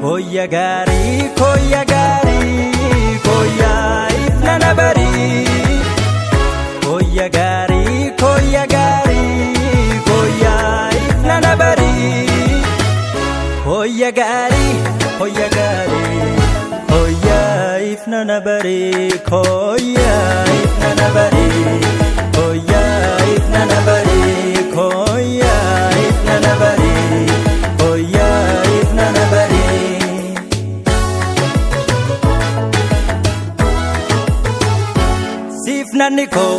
Koyya gaarii koyya gaarii koyyaa ifnana barii. Koyya gaarii koyya gaarii koyyaa ifnana barii. Koyya gaarii koyya gaarii koyyaa ifnana barii koyyaa ifnana barii koyyaa ifnana barii koyyaa ifnana barii koyyaa ifnana barii. Siif nanni koo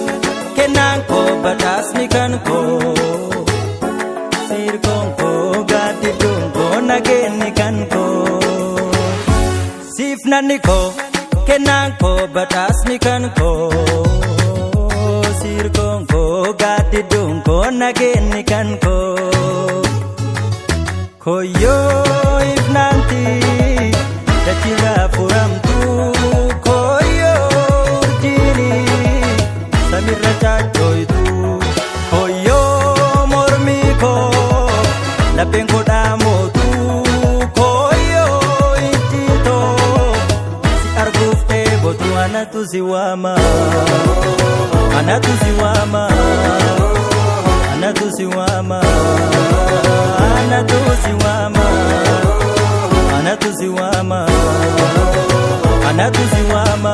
kennaan koo badhaasni kan koo sirkoon koo gaaddidduun koo nageenni kan koo. Siif nanni koo kennaan koo badhaasni kan koo sirkoon koo gaaddidduun koo nageenni kan koo. Koyyoo ifnaanti dachirraa furamtu koyyoo urjiini samirra caaccoytu koyyoo mormii koo lapheen koo dhaamootu koyyoo ijjitoo si arguuf dheebotu anatu si waama anatu si waama anatu si waama anatu si waama anatu si waama anatu si waama.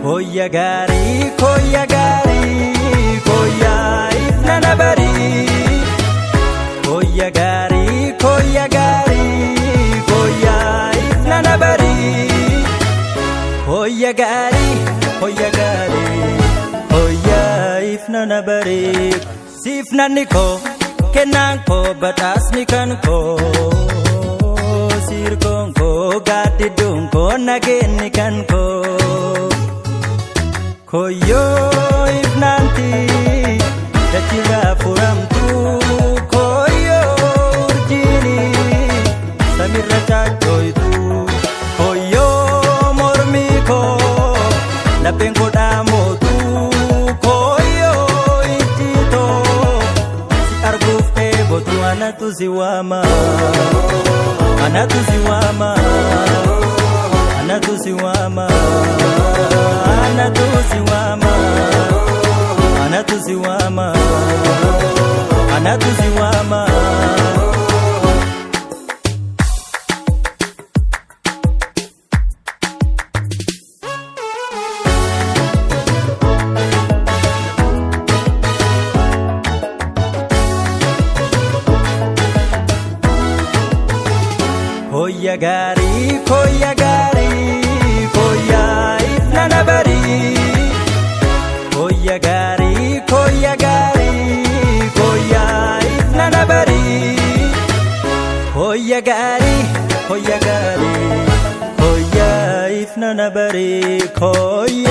Koyya gaarii koyya gaarii koyyaa ifnana barii. Koyya gaarii koyya gaarii koyyaa ifnana barii. Koyya gaarii koyya gaarii koyyaa ifnana barii. Siif nanni koo kennaan koo badhaasni kan koo sirkoon koo gaaddidduun koo nageenni kan koo. Koyyoo ifnaanti dachirraa furamtu koyyoo urjiini samirra caaccoytu koyyoo mormii koo lapheen koo dhaamootu koyyoo ijjitoo si arguuf dheebotu anatu si waama anatu si waama anatu si waama anatu si waama anatu si waama anatu si waama. Koyya gaarii koyya gaarii koyyaa ifnana barii. Koyya gaarii koyya gaarii koyyaa ifnana barii. Koyya gaarii koyya gaarii koyyaa ifnana barii koyyaa.